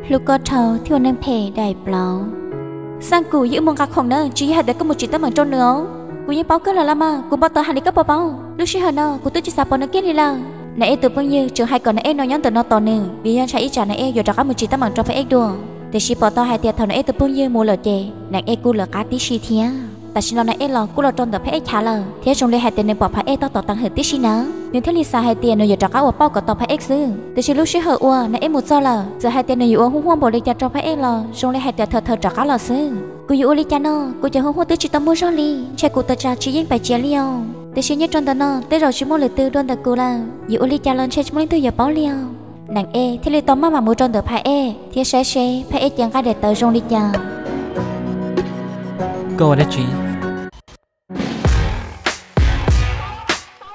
Hlub koj dhau thiab ua neej phem daim plaub. Xab Kum, yog wb mus nqa khoom na, tsis yog hais tias koj mus tsim teeb meem rau nws os. Kuv yeej paub kawg los las mas, kuv npau taws hais li koj puas paub? Lub sij hawm no kuv twb tsis xav pom nws kiag li lawm. Nas Ej tus phooj ywg tseem hais kom Nas Ej no nyob ntawm no tos nws, vim yog ntshai ib tsam Nas Ej yuav rov qab mus tsim teeb meem rau Phab Ej dua. Tiam sis pom tau hais tias thaum Nas Ej tus phooj ywg mus lawm ces Nas Ej kuj lawv qab tib si thiab. Tam sim no Nas Ej los kuj los rau ntawm Phab Ej chav lawm, thiab zoo li hais tias nws pom Phab Ej tab tom teev hwm tib si na, nws thiaj li xav hais tias nws yuav rov qab ua pauj kom tau Phab Ej xwb. Tiam sis lub sij hawm uas Nas Ej mus txog lawm, txawm hais tias nws yuav ua huj huaj npaum li cas rau Phab Ej los zoo li hais tias thaws thaws rov qab los xwb. Kuv yuav ua li cas no, kuv cov huj huaj twb tsis tau muaj zog li, ntshe kuv tus tsav tsis yeej pais tsiav li os. Tiam sis nyob rau ntawm no tej zaum tsis muaj lwm tus dua ntawm kuv lawm, yuav ua li cas los ntshe tsis muaj leej twg yuav paub li os. Nas Ej thiaj li tau maj mam mus rau ntawm Phab Ej thiab saib seb Phab Ej cev nqaij daim tawv zoo li cas. Koj ua dab tsi?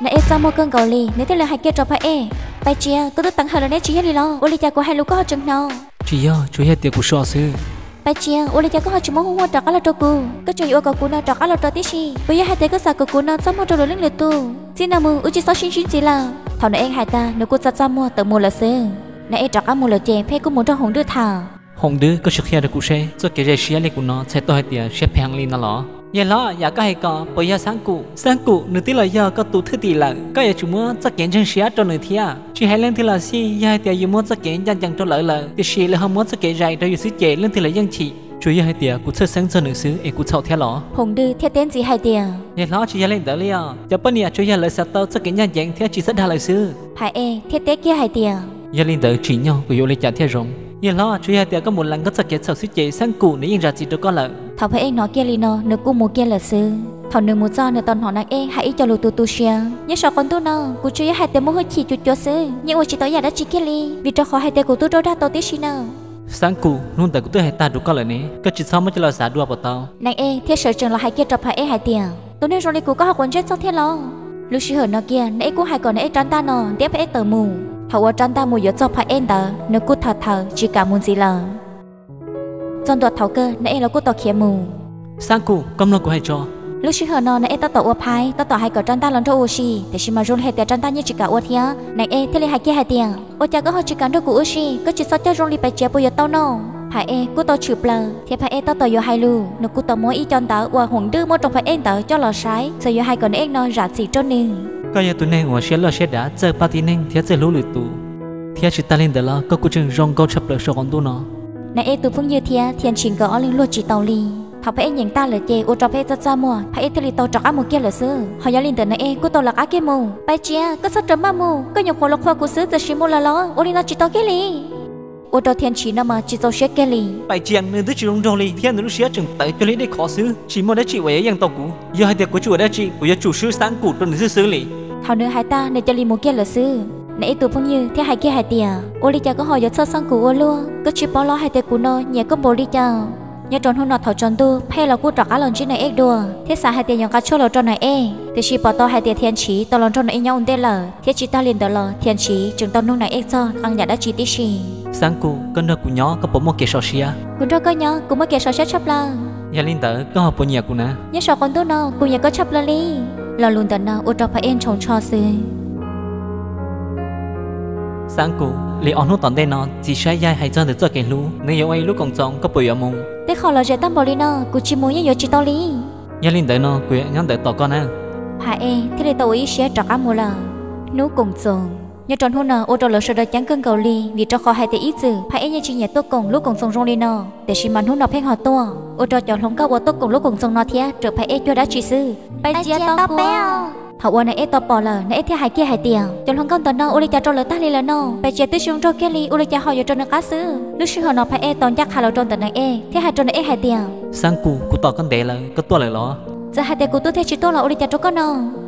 Nas Ej txaj muag kawg nkaus li, nws thiaj li hais kiag rau Phab Ej, Pais Tsiav, koj twb teev hawm lawm ne, tsis yog li los? Ua li cas kuv hais lus koj ho tseem hnov? Tsis yog, tsuas yog tias kuv so xwb. Pais Tsiav, ua li cas koj ho tsis muab huj huaj rov qab los rau kuv? Koj tseem yuav ua kom kuv no rov qab los rau tib si? Puas yog hais tias koj xav kom kuv no txaj muag rau lwm leej lwm tus? Txij no mus wb tsis txhob sib ntsib ntxiv lawm. Thaum Nas Ej hais tag nws kuj txaj txaj muag tawm mus lawm xwb. Nas Ej rov qab mus lawm ces Phab Ej kuj mus nrog Hoom Dwb tham. Hoom Dwb, koj sim qhia rau kuv seb txoj kev zais siab li kuv no txhais tau hais tias siab phem heev li no los? Yawg hlob, yam koj hais ko puas yog Xab Kum? Xab Kum nws twb los yog koj tus thwj tim lawm, koj yuav tsum muab txoj kev ntseeg siab rau nws thiab. Tsis hais leej twg los xij, yog hais tias yus muab txoj kev ncaj ncees rau lawv lawm, tiam sis lawv ho muab txoj kev zais rau yus xwb ces leej twg los yeej chim. Tsuas yog hais tias kuv txhawj xeeb txog nws xwb es kuv txhaum thiab los? Hoom Dwb thiaj teb ntxiv hais tias, Yawg hlob, tsis yog li ntawd li os. Cov poj niam tsuas yog lawv xav tau txoj kev ncaj ncees thiab tsis txhob dag lawv xwb. Phab Ej thiaj teb kiag hais tias, Yog li ntawd tsim nyog kuv yuav ua li cas thiaj zoo? Yawg hlob, tsuas yog hais tias koj mus lees koj txoj kev txhaum xwb ces Xab Kum nws yeej zam txim rau koj lawm. Thaum Phab Ej hnov kiag li no nws kuj mus kiag lawm xwb. Thaum nws mus txog nws tau hnov Nas Ej hais ib co lus tu tu siab, Nyob saum qaum ntuj no kuv tsuas yog hais tias muaj hwj chim cuav cuav xwb, yeej ua tsis tau ib yam dab tsi kiag li, vim rau qhov hais tias kuv twb raug dag tau tib si na. Xab Kum, hnub ntawd kuv twb hais tag rau koj lawm ne, koj tsis txhob muab coj los xav dua puas tau? Nas Ej thiaj sawv tsees los hais kiag rau Phab Ej hais tias, Tus neeg zoo li kuv koj ho quav ntsej txog thiab los? Lub sij hawm no kiag Nas Ej kuj hais kom Nas Ej rab ntaj no ntiab Phab Ej tawm mus. Thaum uas rab ntaj mus yuav txog Phab Ej ntawd nws kuj thaws thaws tsis kam mus ntxiv lawm. Txog ntua thaum kawg Nas Ej los kuj tau khiav mus. Xab Kum, koj mloog kuv hais tso. Lub sij hawm no Nas Ej tab tom ua phaib tab tom hais kom rab ntaj los nrog ua si, tiam sis mas zoo li hais tias rab ntaj yeej tsis kam ua thiab. Nas Ej thiaj li hais kiag hais tias, Ua cas koj ho tsis kam nrog kuv ua si? Koj tsis txhob coj zoo li Pais Tsiav puas yuav tau no? Phab Ej kuj tau tshwm plaws thiab Phab Ej tab tom yuav hais lus, nws kuj tau muab ib co ntawv uas Hoom Dwb muab rau Phab Ej ntawd coj los saib, txawm yuav hais kom Nas Ej no zam txim rau nws. Koj yog tus neeg uas siab loj siab dav, txawj pab tib neeg thiab txawj hlub lwm tus, thiab tsis tas li ntawd los koj kuj tseem zoo nkauj tshaj plaws saum qaum ntuj no. Nas Ej tus phooj ywg thiab Thiaj Ntshis nkawd ob leeg luag tsis tau li. Thaum Phab Ej nyeem tag lawm ces ua rau Phab Ej txaj txaj muag, Phab Ej thiaj li tau rov qab mus kiag lawm xwb. Ho yog li ntawd Nas Ej kuj tau lawv qab kiag mus. Pais Tsiav, koj txhob rawm maj mus, koj nyuam qhuav los qhuas kuv xwb txawm sim mus lawm los? Ua li no tsis tau kiag li. Ua rau Thiaj Ntshis no mas tsis txaus siab kiag li. Pais Tsiav, nws twb tsis zoo nraug li thiab nws lub siab tseem tawv cuag li dej khov xwb, tsis muaj dab tsi uas yuav yeej tau kuv. Yog hais tias kuv tsis ua dab tsi, kuv yuav tsum swb Xab Kum rau nws xwb xwb li. Thaum nws hais tag nws cia li mus kiag lawm xwb. Nas Ej tus phooj ywg thiaj hais kiag hais tias, Ua li cas koj ho yuav txhawj Xab Kum ua luaj? Koj tsis paub los hais tias kuv no nyiam koj npaum li cas? Nyob rau hnub no thaum tsaus ntuj Phab Ej los kuj rov qab los ntsib Nas Ej dua thiab xav hais tias yuav nqa tshuaj los rau Nas Ej, tiam sis pom tau hais tias Thiaj Ntshis tau los nrog Nas Ej nyob ua ntej lawm, thiab tsis tas li ntawd los Thiaj Ntshis tseem tau nug Nas Ej txog qee yam dab tsi tib si. Xab Kum, koj nrog kuv nyob koj puas muaj kev sov siab? Kuv nrog koj nyob kuv muaj kev sov siab tshaj plaws. Yog li ntawd koj ho puas nyiam kuv na? Nyob saum qaum ntuj no kuv nyiam koj tshaj plaws li. Lo lus ntawm no ua rau Phab Ej ntshoo tsho xwb. Xab Kum, li ob hnub tom ntej no txiv saib yaig hais txog ntawm txoj kev hlub, nws yuav ua ib lub koom txoos, koj puas yuav mus? Tej qho lom zem tag npaum li no kuv tsis mus yeej yuav tsis tau li. Yog li ntawd no kuv yuav nyob ntawd tos koj na. Phab Ej thiaj li tau ua ib siab rov qab mus lawm. Hnub koom txoos. Nyob rau hnub no ua rau lawv sawv daws ceeb kawg nkaus li, vim rau qhov hais tias ib txwm Phab Ej yeej tsis nyiam tuaj koom lub koom txoos zoo li no, tiam sis mas hnub no pheej ho tuaj, ua rau cov hluas nkauj uas tuaj koom lub koom txoos no thiab raws Phab Ej cuag dab tsi xwb. Pais Tsiav, tau peb os. Thaum uas Nas Ej tau pom lawm, Nas Ej thiaj hais kiag hais tias, Cov hluas nkauj ntawm no ua li cas rau lawv tag li lawm no? Pais Tsiav twb tsis zoo nraug kiag li, ua li cas ho yuav rau nws qab xwb? Lub sij hawm no Phab Ej tau ncaj qha los rau ntawm Nas Ej thiab hais rau Nas Ej hais tias, Xab Kum, kuv tos koj ntev lawm, koj tuaj lawm los? Txawm hais tias kuv tuaj thiab tsis tuaj los ua li cas rau koj no?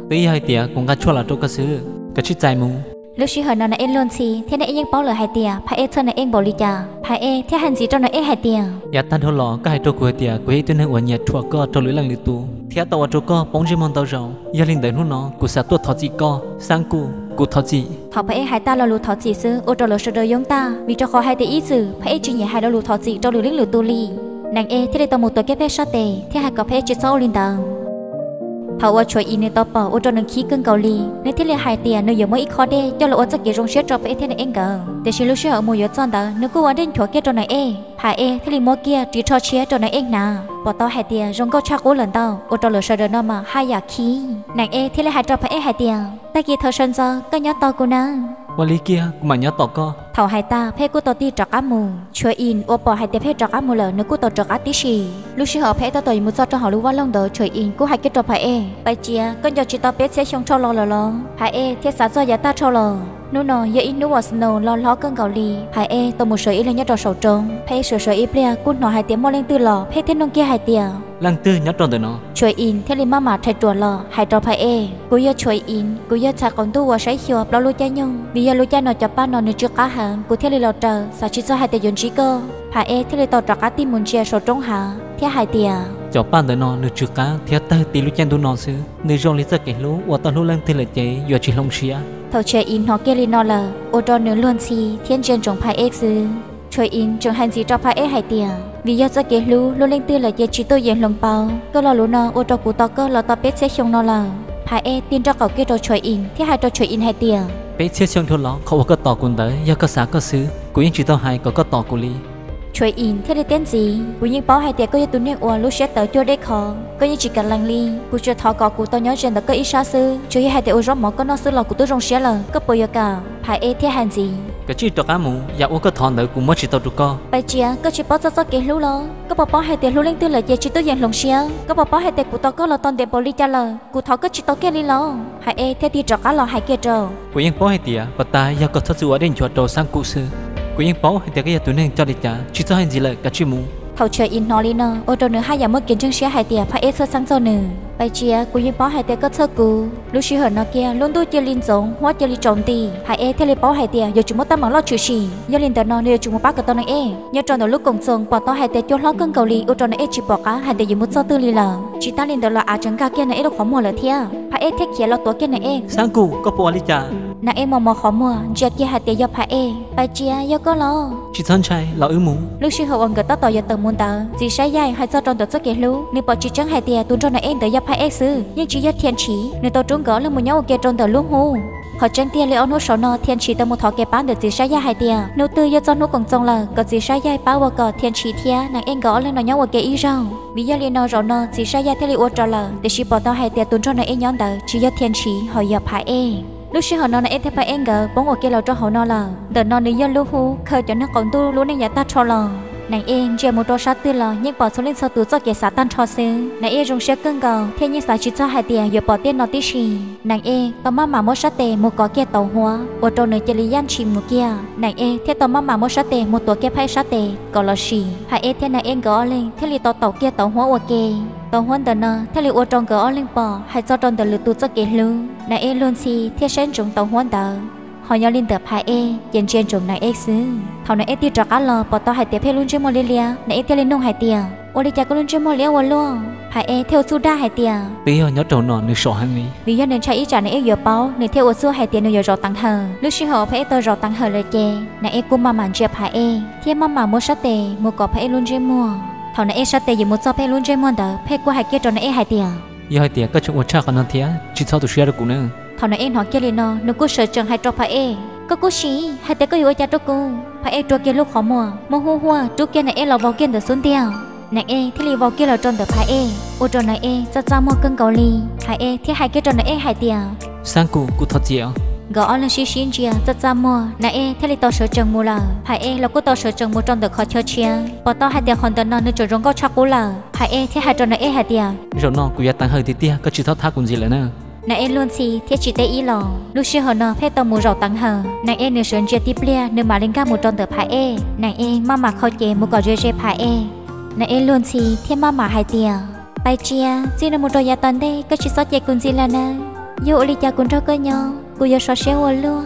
Twb yog hais tias kuv nqa tshuaj los rau koj xwb, koj tsis txais mus. Lub sij hawm no Nas Ej luag ntxhi thiab Nas Ej yeej paub lawm hais tias Phab Ej txhawj Nas Ej npaum li cas. Phab Ej thiaj hais ntxiv rau Nas Ej hais tias, Yav tag dhau los koj hais rau kuv hais tias kuv yog ib tug neeg uas nyiam rhuam koj rau lwm leej lwm tus thiab tau ua rau koj poob ntsej muag ntau zaus. Yog li ntawd hnub no kuv xav tuaj thov txim koj, Xab Kum, kuv thov txim. Thaum Phab Ej hais tag lo lus thov txim xwb ua rau lawv sawv daws yoob tag, vim rau qhov hais tias ib txwm Phab Ej tsis nyiam hais lo lus thov txim rau lwm leej lwm tus li. Nas Ej thiaj li tau mus tuav kiag Phab Ej sab tes thiab hais kom Phab Ej tsis txhob ua li ntawd. Thaum uas Tshuav Is nws tau pom ua rau nws khib kawg nkaus li, nws thiaj li hais tias nws yuav muab ib khob dej coj los ua txoj kev zoo siab rau Phab Ej thiab Nais Ej nkawd. Tiam sis lub sij hawm mus yuav txog ntawd nws kuj ua dej nchuav kiag rau Nais Ej, Phab Ej thiaj li muab kiag ris tsho tshiab rau Nais Ej hnav. Pom tau hais tias zoo nkauj tshaj qub lawm ntau, ua rau lawv sawv daws no mas haj yam khib. Nais Ej thiaj li hais rau Phab Ej hais tias, tag kis thaum sawv ntxov koj nyob tos kuv nawb. Ua li kiag, kuv mam nyob tos koj. Thaum hais tas Phab Ej kuj tau tig rov qab mus. Tshuav Is uas pom hais tias Phab Ej rov qab mus lawm nws kuj tau rov qab tib si. Lub sij hawm Phab Ej tab tom yuav mus txog rau hauv lub vaj loog ntawd, Tshuav Is kuj hais kiag rau Phab Ej, Pais Tsiav, koj nco tsis tau peb txhiab xyoo dhau los lawm los? Phab Ej thiaj xav txog yav tag dhau los. Hnub no yog ib hnub uas snow los hlob kawg nkaus li. Phab Ej tau mus sawv ib leeg nyob rau saum roob. Phab Ej sawv sawv ib pliag kuj hnov hais tias muaj leej twg los, Phab Ej thiaj nug kiag hais tias, leej twg nyob rau ntawm no? Tshuav Is thiaj li maj mam rhais ruam los hais rau Phab Ej, kuv yog Tshuav Is, kuv yog txhais qaum ntuj uas saib xyuas plaub lub caij nyoog. Vim yog lub caij no cov paj no nws tsw qab heev, kuv thiaj li los raws, xav tsis txog hais tias yuav ntsib koj. Phab Ej thiaj li tau rov qab tig mus ntsia saum roob hav thiab hais tias, cov paj ntawm no nws tsw qab thiab tawg ti lub caij ntuj no xwb. Nws zoo li txoj kev hlub uas tau hlub leej twg lawm ces yuav tsis hloov siab. Thaum Tshuav Is hnov kiag li no lawm ua rau nws luag ntxhi thiab ntsia ntsoov Phab Ej xwb. Tshuav Is tseem hais ntxiv rau Phab Ej hais tias, vim yog txoj kev hlub, hlub leej twg lawm ces tsis tuaj yeem hloov pauv. Koj lo lus no ua rau kuv tos koj los tau peb txhiab xyoo no lawm. Phab Ej tig nraub qaum kiag rau Tshuav Is thiab hais rau Tshuav Is hais tias, peb txhiab xyoo dhau los qhov uas koj tos kuv ntawd yog koj xav koj xwb, kuv yeej tsis tau hais kom koj tos kuv li. Tshuav Is thiaj li teb ntxiv, kuv yeej paub hais tias koj yog tus neeg uas lub siab tawv cuag dej khov, koj yeej tsis kam lees li. Kuv tsuas thov kom kuv tau nyob ze ntawm koj ib sab xwb, tsuas yog hais tias ua zaub mov koj noj xwb los kuv twb zoo siab lawm, koj puas yuav kam? Phab Ej thiaj hais ntxiv, kav tsij rov qab mus, yam uas koj thov ntawd kuv muab tsis tau rau koj. Pais Tsiav, koj tsis paub txog txoj kev hlub los? Koj puas paub hais tias hlub leej twg lawm ces tsis tuaj yeem hloov siab? Koj puas paub hais tias kuv tos koj los tau ntev npaum li cas lawm, kuv thov koj tsis tau kiag li los? Phab Ej thiaj tig rov qab los hais kiag rau, kuv yeej paub hais tias pas tas yog koj txhob txwm ua dej nchuav rau Xab Kum xwb. Kuv yeej paub hais tias koj yog tus neeg coj li cas, tsis txhob hais ntxiv lawm, kav tsij mus. Thaum Tshuav Is hnov li no ua rau nws haj yam muaj kev ntseeg siab hais tias Phab Ej txhawj xeeb txog nws. Pais Tsiav, kuv yeej paub hais tias koj txhawj kuv. Lub sij hawm no kiag lub ntuj cia li ntxoov, huab cia li tsaus nti. Phab Ej thiaj li paub hais tias yuav tsum muaj teeb meem loj tshwm sim, yog li ntawd no nws yuav tsum mus pab kom tau Nais Ej. Nyob rau ntawm lub koom txoos pom tau hais tias cua hlob kawg nkaus li ua rau Nais Ej tsis pom qab hais tias yuav mus txog twg li lawm. Tsis tas li ntawd los av tseem nkag kiag Nais Ej lub qhov muag lawm thiab. Phab Ej thiaj khiav los tuav kiag Nais Ej. Xab Kum, koj puas ua li cas? Nais Ej mos mos qhov muag ntsia kiag hais tias yog Phab Ej. Pais Tsiav, yog koj los? Tsis txhob ntshai, los wb mus. Lub sij hawm uas nkawd tab tom yuav tawm mus ntawd, txiv Sab Yaig hais txog rau ntawm txoj kev hlub, nws pom tsis tseeb hais tias tus nraug Nais Ej ntawd yog Phab Ej xwb, yeej tsis yog Thia Ntshis. Nws tau rub nkawd ob leeg mus nyob ua ke rau ntawm lub hub. Qhov tseeb tiag li ob hnub saum no Thia Ntshis tau mus thov kev pab ntawm txiv Sab Yaig hais tias hnub twg yog txog hnub koom txoos lawm kom txiv Sab Yaig pab ua kom Thia Ntshis thiab Nais Ej nkawd ob leeg no nyob ua ke ib zaug. Vim yog li no zaum no txiv Sab Yaig thiaj li ua rau lawm, tiam sis pom tau hais tias tus nraug Nais Ej nyob ntawd tsis yog Thia Ntshis, ho yog Phab Ej. Lub sij hawm no Nais Ej thiab Phab Ej nkawd poob ua ke los rau hauv no lawm. Ntawm no nws yog lub hub khaws cov neeg qaum ntuj lub neej yav tag nrho los. Nais Ej ntsia mus rau sab twg los yeej pom txhua leej txhua tus txoj kev xav tag nrho xwb. Nais Ej zoo siab kawg nkaus thiaj yeej xav tsis txog hais tias yuav pom tej no tib si. Nais Ej tau maj mam muab sab tes mus kov kiag tauv huab, ua rau nws cia li yaj ntshis mus kiag. Nais Ej thiaj tau maj mam muab sab tes mus tuav kiag Phab Ej sab tes kom los sis. Phab Ej thiab Nais Ej nkawd ob leeg thiaj li tau taum kiag tauv huab ua ke. Tauv huab ntawm no thiaj li ua rau nkawd ob leeg pom hais txog rau ntawm lwm tus txoj kev hlub. Nais Ej luag ntxhi thiaj saib ntsoov tauv huab ntawd. Ho nyob li ntawm Phab Ej ces ntsia ntsoov Nais Ej xwb. Thaum Nais Ej tig rov qab los pom tau hais tias Phab Ej lub ntsej muag liab liab, Nais Ej thiaj li nug hais tias, ua li cas koj lub ntsej muag liab ua luaj? Phab Ej thiaj ua txuj dag hais tias, twb yog nyob rau no nws sov heev li. Vim yog nws ntshai ib tsam Nais Ej yuav paub, nws thiaj ua txuj hais tias nws yuav zaum teev hawm. Lub sij hawm Phab Ej tau zaum teev hawm lawm ces Nais Ej kuj maj mam ntsia Phab Ej thiab maj mam muab sab tes mus kov Phab Ej lub ntsej muag. Thaum Nais Ej sab tes yuav mus txog Phab Ej lub ntsej muag ntawd, Phab Ej kuj hais kiag rau Nais Ej hais tias, yog hais tias koj tseem ua tshaj qhov no thiab tsis txhob tu siab rau kuv nawb. Thaum Nais Ej hnov kiag li no nws kuj sawv tsees hais rau Phab Ej, koj kuj sim hais tias koj yuav ua cas rau kuv. Phab Ej rua kiag lub qhov muag muab hub huaj rub kiag Nais Ej los vau kiag ntawm xub ntiag. Nais Ej thiaj li vau kiag los rau ntawm Phab Ej, ua rau Nais Ej txaj txaj muag kawg nkaus li. Phab Ej thiaj hais kiag rau Nais Ej hais tias, Xab Kum, kuv thov txim os. Nkawd ob leeg sib sib ntsia txaj txaj muag, Nais Ej thiaj li tau sawv tsees mus lawm. Phab Ej los kuj tau sawv tsees mus rau ntawm qhov chaw tshiab, pom tau hais tias qhov ntawm no nws tseem zoo nkauj tshaj qub lawm. Phab Ej thiaj hais rau Nais Ej hais tias, zaum no kuv yuav teev hawm tiag tiag, koj tsis txhob thab kuv ntxiv lawm na. Nais Ej luag ntxhi thiab tsis teb ib los. Lub sij hawm no Phab Ej tau mus zaum teev hawm, Nais Ej nws sawv ntsia tib pliag nws mam li nkag mus rau ntawm Phab Ej. Nais Ej maj mam qhau cev mus kom ze ze Phab Ej. Nais Ej luag ntxhi thiab maj mam hais tias, Pais Tsiav, txij no mus rau yav tom ntej koj tsis txhob cem kuv ntxiv lawm nawb. Yog ua li cas kuv nrog koj nyob kuv yuav sov siab ua luaj.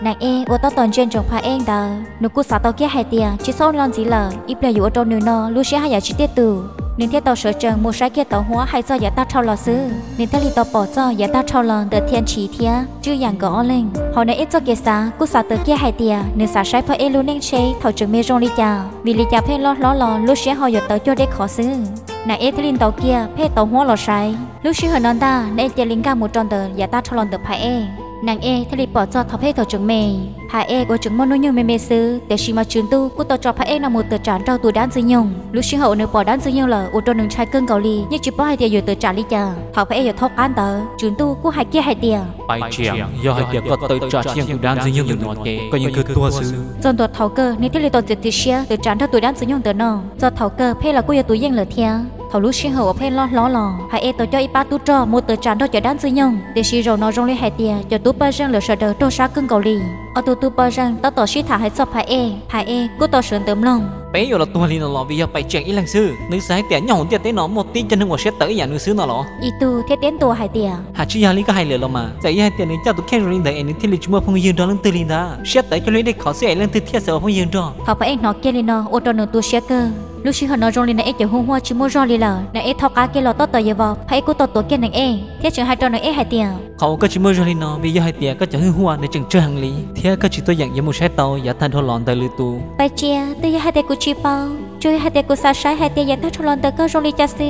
Nais Ej uas tab tom ntsia ntsoov Phab Ej ntawd nws kuj xav tau kiag hais tias tsis txhob ua li no ntxiv lawm, ib pliag yuav ua rau nws no lub siab haj yam tsis tiaj tus. Nws thiaj tau sawv tsees mus saib kiag tauv huab hais txog yav tag nrho los xwb, nws thiaj li tau pom txog yav tag nrho los ntawm Thia Ntshis thiab Tswb Yam nkawd ob leeg. Hauv Nais Ej txoj kev xav kuj xav tawm kiag hais tias nws xav saib Phab Ej lub neej seb thaum tseem me zoo li cas, vim li cas Phab Ej loj hlob los lub siab ho yuav tawv cuag dej khov xwb. Nas Ej thiaj li ntaus kiag Phej tau huab los saib. Lub sij hawm no ntag Nas Ej cia li nkag mus rau ntawm yav tag rho los ntawm Phaj Ej. Nas Ej thiaj li pom txog thaum Phej thaum tseem me, Phaj Ej uas tseem muaj hnub nyoog me me xwb, tiam sis mas Tswv Ntuj kuj tau tso Phaj Ej no mus tawm tsam nrog tus dab Ntxwg Nyoog. Lub sij hawm uas nws pom dab Ntxwg Nyoog lawm ua rau nws ntshai kawg nkaus li, yeej tsis paub hais tias yuav tawm tsam li cas. Thaum Phaj Ej yuav thaub qab ntawd, Tswv Ntuj kuj hais kiag hais tias, Paj Tsiam, yog hais tias koj tawm tsam tsis yeej tus dab Ntxwg Nyoog ntawm no ces koj yeej kawg tuag xwb. Txog ntua thaum kawg nws thiaj li tau txiav txim siab tawm tsam nrog tus dab Ntxwg Nyoog ntawm no. Txog thaum kawg Phej los kuj yog tus yeej lawm thiab. Thaum lub sij hawm uas Phej loj hlob los, Phaj Ej tau coj ib pab tub rog mus tawm tsam nrog cov dab Ntxwg Nyoog, tiam sis zaum no zoo li hais tias cov tub poj zeej lawv sawv daws raug sab kawg nkaus li. Ob tug tub poj zeej tab tom sib tham hais txog Phaj Ej, Phaj Ej kuj tau sawv ntawm mloog. Peb yuav los tuag li no los vim yog Paj Tsiam ib leeg xwb? Nws xav hais tias nyob hauv ntiaj teb no muaj tib cov neeg uas siab tawv ib yam nws xwb no los? Ib tug thiaj teb ntua hais tias, Hais tsis yog li koj hais lawm los mas, txawm yog hais tias nws coj tus kheej zoo li ntawd es nws thiaj li tsis muaj phooj ywg nrog leej twg li ntag. Siab tawv coj luag dej khov xwb es leej twg thiaj xav ua phooj ywg nrog. Thaum Phaj Ej hnov kiag li no ua rau nws tu siab kawg. Lub sij hawm no zoo li Nas Ej cov hu huaj tsis muaj zog li lawm. Nas Ej thaub qab kiag los tab tom yuav vau, Phaj Ej kuj tau tuav kiag Nas Ej thiab tseem hais rau Nas Ej hais tias, Qhov uas koj tsis muaj zog li no vim yog hais tias koj cov hu huaj nws tseem tsawg heev li thiab koj tsis tuaj yeem yuav mus saib tau yav tag nrho los ntawm lwm tus. Paj Tsiam, twb yog hais tias kuv tsis paub, tsuas yog hais tias kuv xav saib hais tias yav tag nrho los ntawm koj zoo li cas xwb.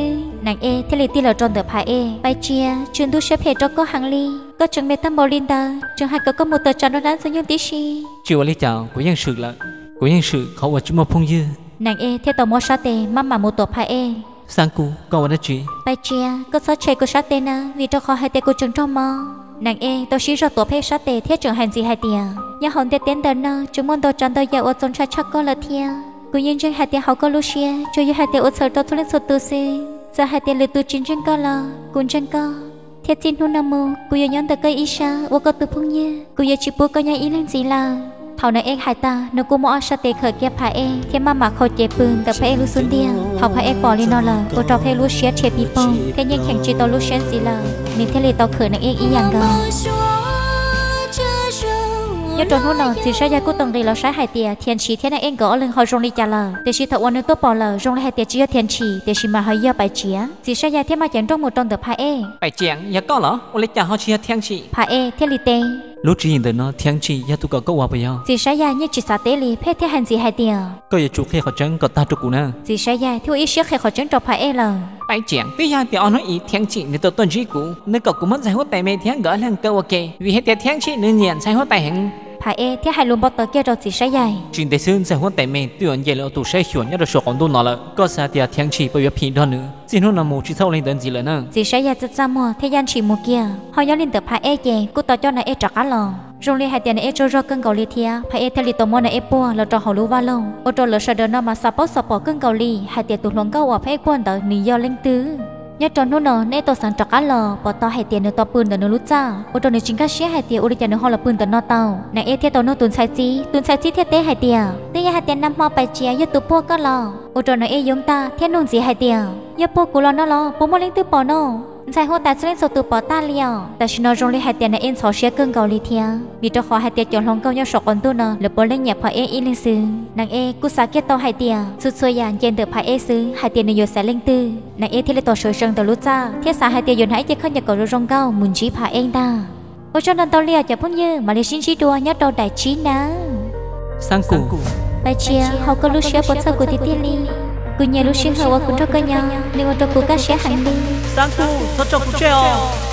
Nas Ej thiaj li tig los rau ntawm Phaj Ej. Paj Tsiam, Tswv Ntuj siab phem rau koj heev li, koj tseem me tag npaum li ntawd tseem hais kom koj mus tawm tsam nrog dab Ntxwg Nyoog tib si. Tsis ua li cas, kuv yeej swm lawm, kuv yeej swm qhov uas tsis muaj phooj ywg. Nas Ej thiaj tau muab sab tes maj mam mus tuav Phaj Ej. Xab Nkuj, koj ua dab tsi? Paj Tsiam, koj txhob tshem kuv sab tes nawb, vim rau qhov hais tias kuv tseem raug mob. Nas Ej tau sib zog tuav Phej sab tes thiab tseem hais ntxiv hais tias, nyob hauv ntiaj teb ntawm no tseem muaj ntau tsav ntau yam uas txaus ntshai tshaj koj lawm thiab. Kuv yeej ntseeg hais tias hauv koj lub siab tsuas yog hais tias ua txhaum rau txhua leej txhua tus xwb. Txawm hais tias lwm tus tsis ntseeg koj los kuv ntseeg koj, thiab txij hnub no mus kuv yuav nyob ntawm koj ib sab ua koj tus phooj ywg, kuv yuav tsis pub koj nyob ib leeg ntxiv lawm. Thaum Nas Ej hais tag nws kuj muab ob sab tes khawm kiag Phaj Ej thiab maj mam qhau cev pw ntawm Phaj Ej lub xub ntiag. Thaum Phaj Ej pom li no lawm ua rau Phaj Ej lub siab rhia pis poog thiab yeej cheem tsis tau lub siab ntxiv lawm, nws thiaj li tau khwm Nas Ej ib yam nkaus. Nyob rau hnub no txiv Sab Yaig kuj tau nqis los saib hais tias Thiav Ntshis thiab Nas Ej nkawd ob leeg ho zoo li cas lawm, tiam sis thaum uas nws tuaj pom lawm zoo li hais tias tsis yog Thiav Ntshis tiam sis mas ho yog Paj Tsiam. Txiv Sab Yaig thiaj maj cev nrooj mus rau ntawm Phaj Ej. Paj Tsiam, yog koj los? Ua li cas ho tsis yog Thiav Ntshis? Phaj Ej thiaj li teb, lub tswv yim ntawm no Thiav Ntshis yog tus kom koj ua puas yog? Txiv Sab Yaig yeej tsis xav teb li, Phaj Ej thiaj hais ntxiv hais tias, koj yuav tsum qhia qhov tseeb kom tag rau kuv na. Txiv Sab Yaig thiaj ua ib siab qhia qhov tseeb rau Phaj Ej lawm. Paj Tsiam, twb yog hais tias ob hnub ib Thiav Ntshis nws tau tuaj ntsib kuv, nws kom kuv muab Ntxhais Huab Tais Me thiab nkawd ob leeg kaw ua ke, vim hais tias Thiav Ntshis nws nyiam Ntxhais Huab Tais heev. Phaj Ej thiaj hais lus npau taws kiag rau txiv Sab Yaig. Tsis ntev xwb Ntxhais Huab Tais Me twb yuav nce lawm ua tus saib xyuas nyob rau saum qaum ntuj no lawm, koj xav tias Thiav Ntshis puas yuav phim nrog nws? Txij hnub no mus tsis txhob ua li ntawd ntxiv lawm na. Txiv Sab Yaig txaj txaj muag thiab yaj ntshis mus kiag. Ho nyob li ntawm Phaj Ej ces kuj tau coj Nas Ej rov qab los. Zoo li hais tias Nas Ej tsaug zog kawg nkaus li thiab, Phaj Ej thiaj li tau muab Nas Ej puag los rau hauv lub vaj loog, ua rau lawv sawv daws no mas xav paub xav pom kawg nkaus li hais tias tus hluas nkauj uas Phaj Ej puag ntawd nws yog leej twg. Nyob rau hnub no Nas Ej tau xeev rov qab los, pom tau hais tias nws tau pw ntawm nws lub txaj, ua rau nws tsis nkag siab hais tias ua li cas nws ho los pw ntawm no tau. Nas Ej thiaj tau nug tus ntxhais txib, tus ntxhais txib thiaj teb hais tias, twb yog hais tias nag hmo Paj Tsiam yog tus puag koj los? Ua rau Nas Ej yoob tag thiab nug ntxiv hais tias, yog puag kuv los no los puas muaj leej twg pom no? Ntxhais Huab Tais txhua leej txhua tus pom tag li os. Tam sim no zoo li hais tias Nas Ej ntxhov siab kawg nkaus li thiab, vim rau qhov hais tias cov hluas nkauj nyob saum qaum ntuj no lawv puav leej nyiam Phaj Ej ib leeg xwb. Nas Ej kuj xav kiag tau hais tias txhua txhua yam nce ntawm Phaj Ej xwb hais tias nws yuav xaiv leej twg. Nas Ej thiaj li tau sawv tsees ntawm lub txaj thiab xav hais tias yuav hnav ib ce khaub ncaws kom zoo zoo nkauj mus ntsib Phaj Ej ntag. Ua tsaug ntau ntau li os cov phooj ywg, mam li sib ntsib dua nyob rau daim tsib nawb. Xab Nkuj, Paj Tsiam, hauv koj lub siab puas txhawj kuv tiag tiag li? Kuv nyiam lub sij hawm uas kuv nrog koj nyob, nws ua rau kuv kaj siab heev li. Xab Nkuj, txhob tso kuv tseg os.